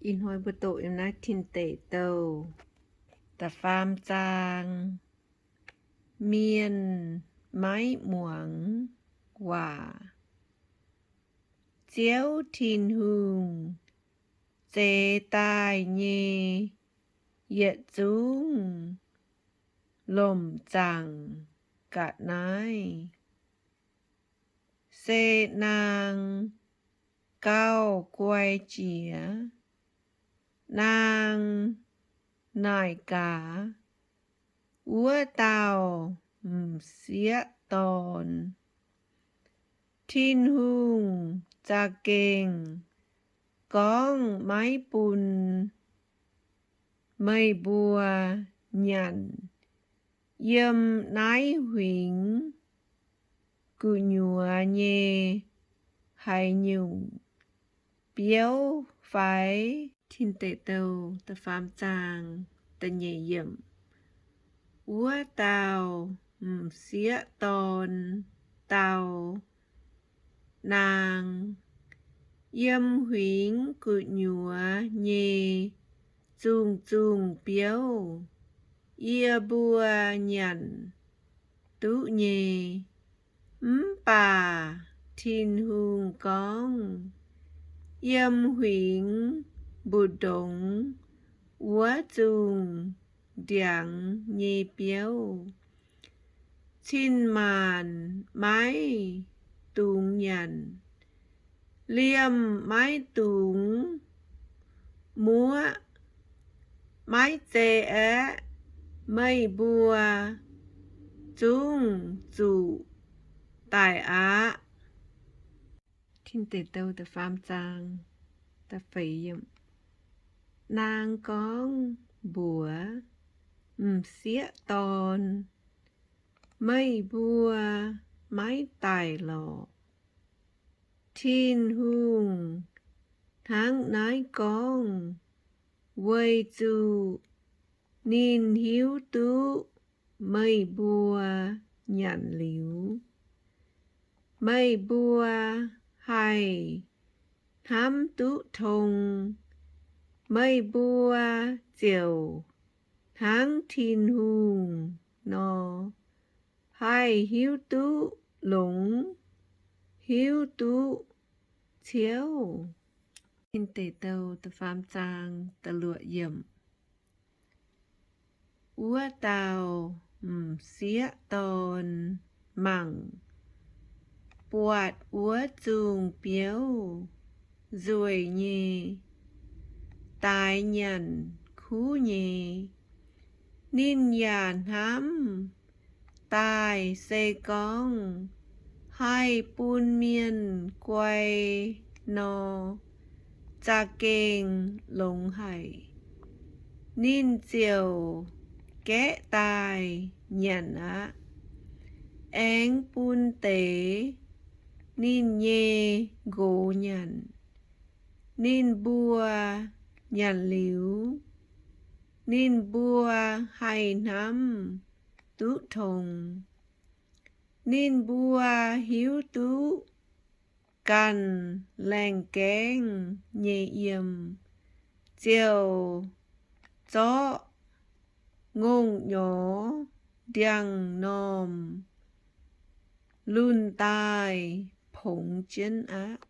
Ih hnoi mbuo doqc yiem naaiv Tin Deic Douh da'faam zaang. Mienh maiv muangx waac. Ziouv Tin-Hungh zeix daaih nyei yietc zungv lomc zaangc ga'naaiv se naang gauh guai jiex. Naang naaic gaax, wuov dauh m'sieqv dorn, Tin-Hungh za'gengh gorngv maiv bun meih mbuo nyanc yiem naaiv huingx gu'nyuoz nyei haaix nyungc biouv fai? Tin Deic Douh da'faam zaang da'nyeic yiemc. Wuov dauh m'sieqv dorn dau naang, Yiem huingx gu'nyuoz nyei zungh zungh biouv yie mbuo nyanc duqv nyei. Mv baac Tin-Hungh gorngv, Yiem huingx mbu'ndongx wuov zungh ndiangx nyei biouv, cin-maanc maiv dungx nyanc, liemh maiv dungx muoqv. Maiv zei aeqv, meih mbuo zungv zuqc daic aqv. Naang gorngv mbuox m'sieqv dorn, Meih mbuo maiv daic lorqc. Tin-Hungh hnangv naaiv gorngv weic zuqc ninh hiuv duqv meih mbuo nyanc liuz, meih mbuo haih hnamv duqv tong. Meih mbuo ziouc hnangv Tin-Hungh nor, haih hiuv duqv longx, hiuv duqv ciouv. Wuov dauh m'sieqv dorn mangc buatc wuov zungh biouv nzueic nyei, daaix nyanc kuv nyei. Ninh yaac hnamv daaih se gorngv haih bun mienh guai nor, za'gengh longx haic. Ninh ziouc gaeqv daaih nyanc aqv, aengx bun deix ninh nyei nqox nyanc. Ninh mbuo nyanc liuz, ninh mbuo haih hnamv duqv tong. Ninh mbuo hiuv duqv ganh laengh gaengh nyei yiem, ziouc zorqv ngongh-nyorx ndiangx-normh lunh daaih pongx jienv aqv.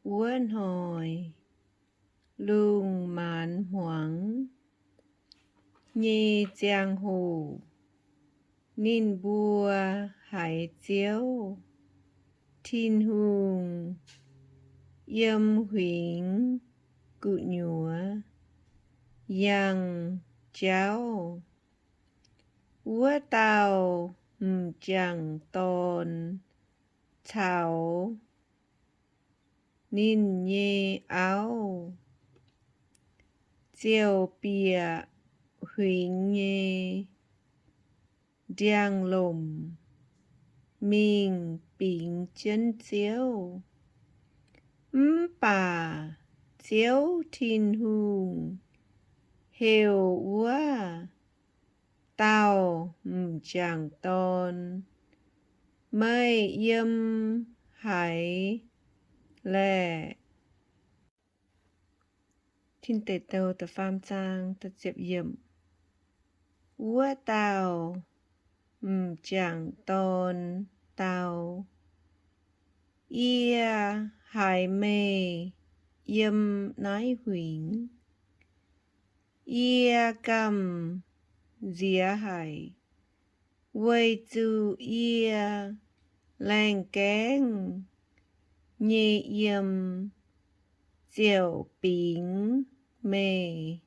Wuov hnoi lungh maanz hmuangx nyei ziangh hoc, ninh mbuo haiz Ziouv Tin-Hungh yiem huingx gu'nyuoz yangh jauv. Wuov dauh m'jangc dorn caux ninh nyei auv ziouc bieqc huingx nyei ndiangx-lomc mingh bingx jienv Ziouv. Mv baac Ziouv Tin-Hungh heuc wuov dauh m'jangc dorn meih yiem haaix laeh? Wuov dauh m'jangc dorn dau, Yie haiz meih yiem naaiv huingx. Yie gamh nziex haic, weic zuqc yie laengh gaengh nyei yiem ziouc bingx meih.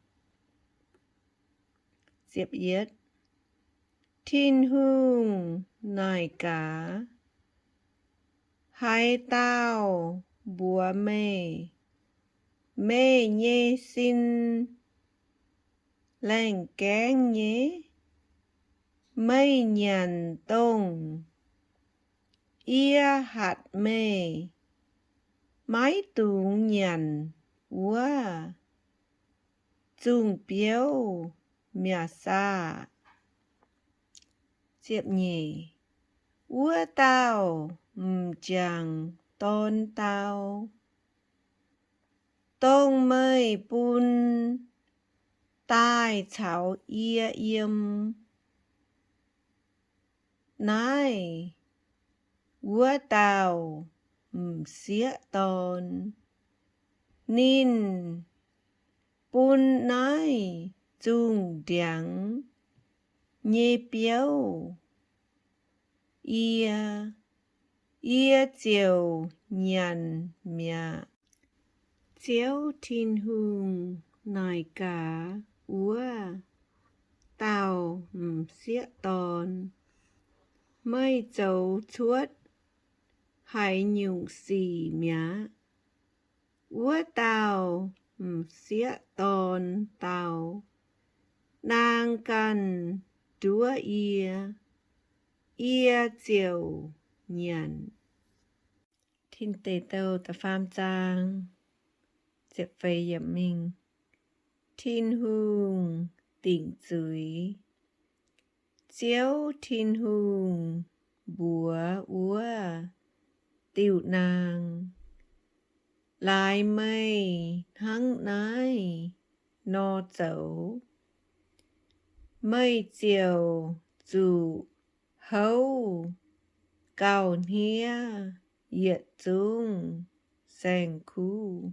Tin-Hungh naaic gaax, Haaix dauh mbuox meih, meih nyei sin laengh gaengv nyei? Meih nyanc dongh yie hatc meih maiv dungx nyanc wuov zungh biouv mi'aqv saah? Wuov dauh m'jangc dorn dau, Dongh meih bun daaih caux yie yiem naaiv wuov dauh m'sieqv dorn, ninh bun naaiv zungh ndiangx nyei biouv yie, yie ziouc nyanc mi'aqv. Ziouv Tin-Hungh naaic gaax wuov dauh m'sieqv dorn, Meih zoux cuotv haaix nyungc sic mi'aqv? Wuov dauh m'sieqv dorn dau, Naang ganh nduov yie, yie ziouc nyanc. Tin-Deic Douh da'faam zaang. Tin-Hungh dingc zuiz. Ziouv Tin-Hungh mbuox wuov diuh naang, Laaix meih hnangv naaiv nor zoux, meih ziouc zuqc houv gauh hniev yietc zungv saeng-kuv,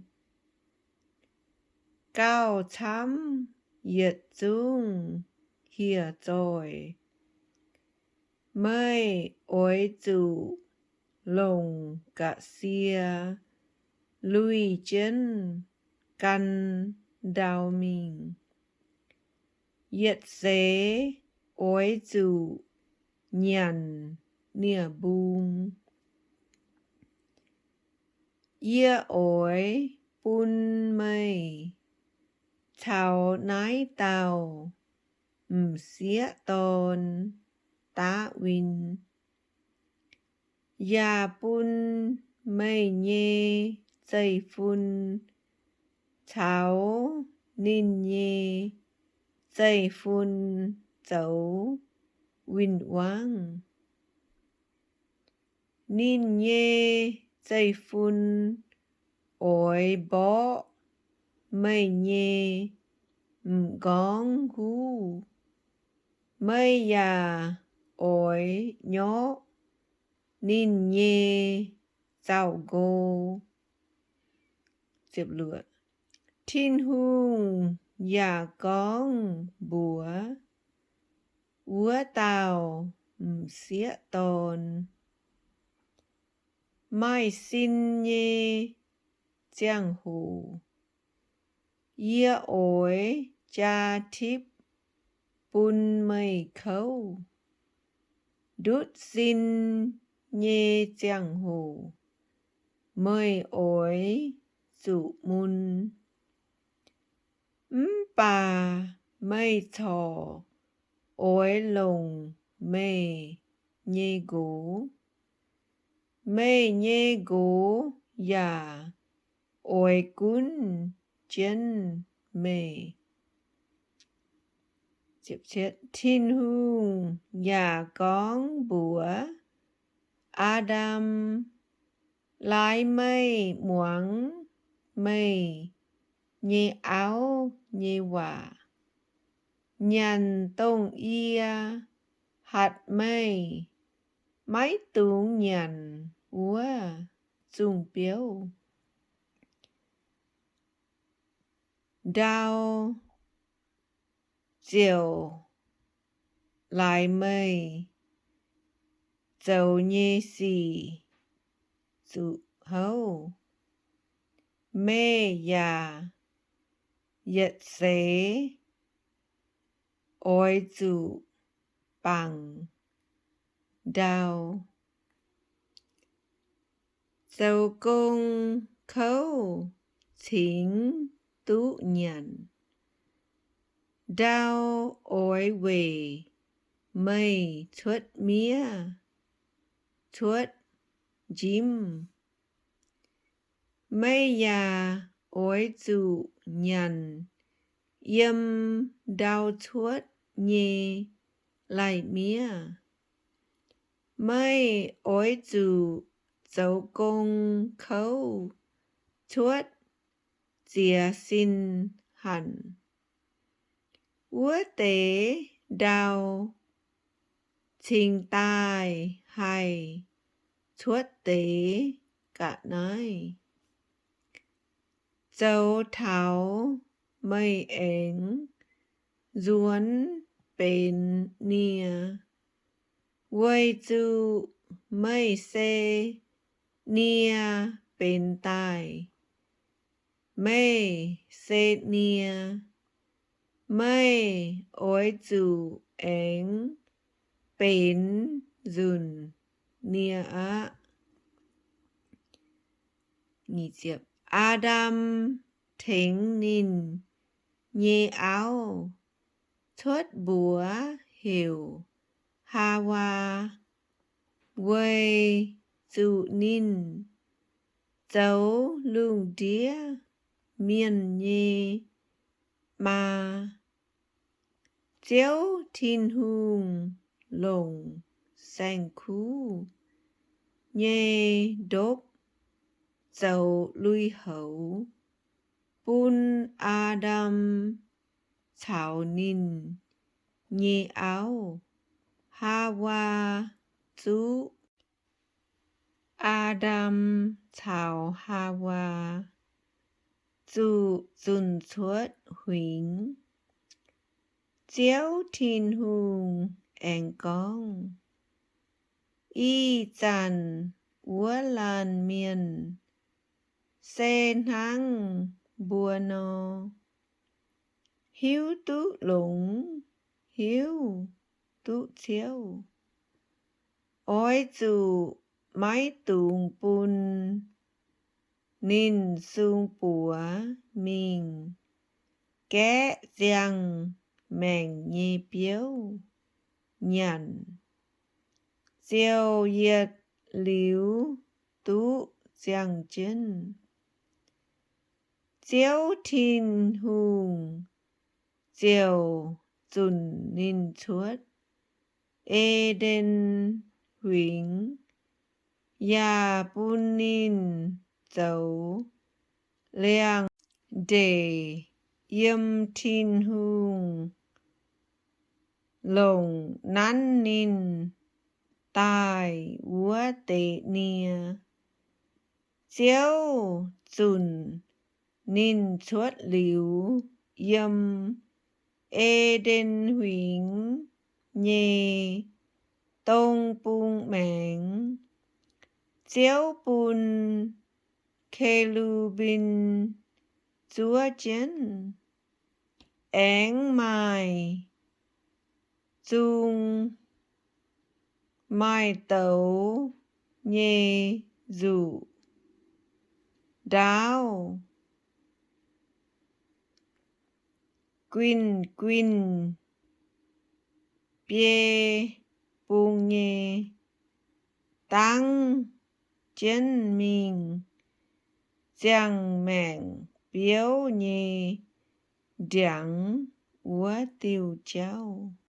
gauh camv yietc zungv hieh zoih. Meih oix zuqc longc ga'sie luih jienv gan ndau mingh. Yietc seix oix zuqc nyanc nie-mbung. Yie oix bun meih caux naaiv dauh m'sieqv dorn daqv win, yaac bun meih nyei zeiv-fun caux ninh nyei zeiv-fun zoux win-wangv. Ninh nyei zeiv-fun oix mborqv meih nyei m'nqorngv huv. Meih yaac oix nyorqv ninh nyei zaux-nqo. Tin-Hungh yaac gorngv mbuox wuov dauh m'sieqv dorn, Maaih sin nyei ziangh hoc yie oix jaa tipv bun meih kouv. Ndutv sin nyei ziangh hoc meih oix zuqc mun. Mv baac meih corc oix longc meih nyei nqox. Meih nyei nqox yaac oix gunv jienv meih. Tin-Hungh yaac gorngv mbuox Aa^ndam, laaix meih muangx meih nyei auv nyei waac, nyanc dongh yie hatc meih maiv dungx nyanc wuov zungh biouv. Ndau ziouc laaix meih zoux nyei sic zuqc houv. Meih yaac yietc seix oix zuqc bangc ndau. Zoux gong kouv cingx duqv nyanc. Ndau oix weic meih cuotv miev, cuotv njimv. Meih yaac oix zuqc nyanc yiem ndau cuotv nyei lai-miev. Meih oix zuqc zoux gong kouv cuotv ziex sin hanc. Wuov deix ndau cingx daaih haih cuotv deix ga'naaiv. Zoux taux meih aengx nzuonx benx nie, weic zuqc meih se nie benx daaih. Meih se nie, meih oix zuqc aengx benx nzunc nie aqv. Aa^ndam tengx ninh nyei auv cuotv mbuox heuc Haawaa, weic zuqc ninh zoux lungh ndiev mienh nyei maa. Ziouv Tin-Hungh longc saeng-kuv nyei ndopv zoux lui-houx bun Aa^ndam caux ninh nyei auv, Haawaa, zuqv. Aa^ndam caux Haawaa zuqc zunc cuotv huingx. Ziouv Tin-Hungh aengx gorngv, Ih zanc wuov laanh mienh se hnangv mbuo nor, hiuv duqv longx, hiuv duqv ciouv. Oix zuqc maiv dungx bun ninh sung buoz mingh gaeqv ziangh maengc nyei biouv nyanc, ziouc yietc liuz duqv ziangh jienv. Ziouv Tin-Hungh ziouc zunc ninh cuotv E^nden Huingx, yaac bun ninh zoux liangx-ndeic yiem Tin-Hungh longc nanv ninh daaih wuov deix nie. Ziouv zunc ninh cuotv liuz yiem E^nden Huingx nyei dong bung maengx. Ziouv bun ke^lu^mbim zuov jienv, aengx maaih zung maaih douz nyei nzuqc ndaauv guinh guinh biei bung nyei dangv jienv mingh ziangh maengc biouv nyei ndiangx wuov diuh jauv.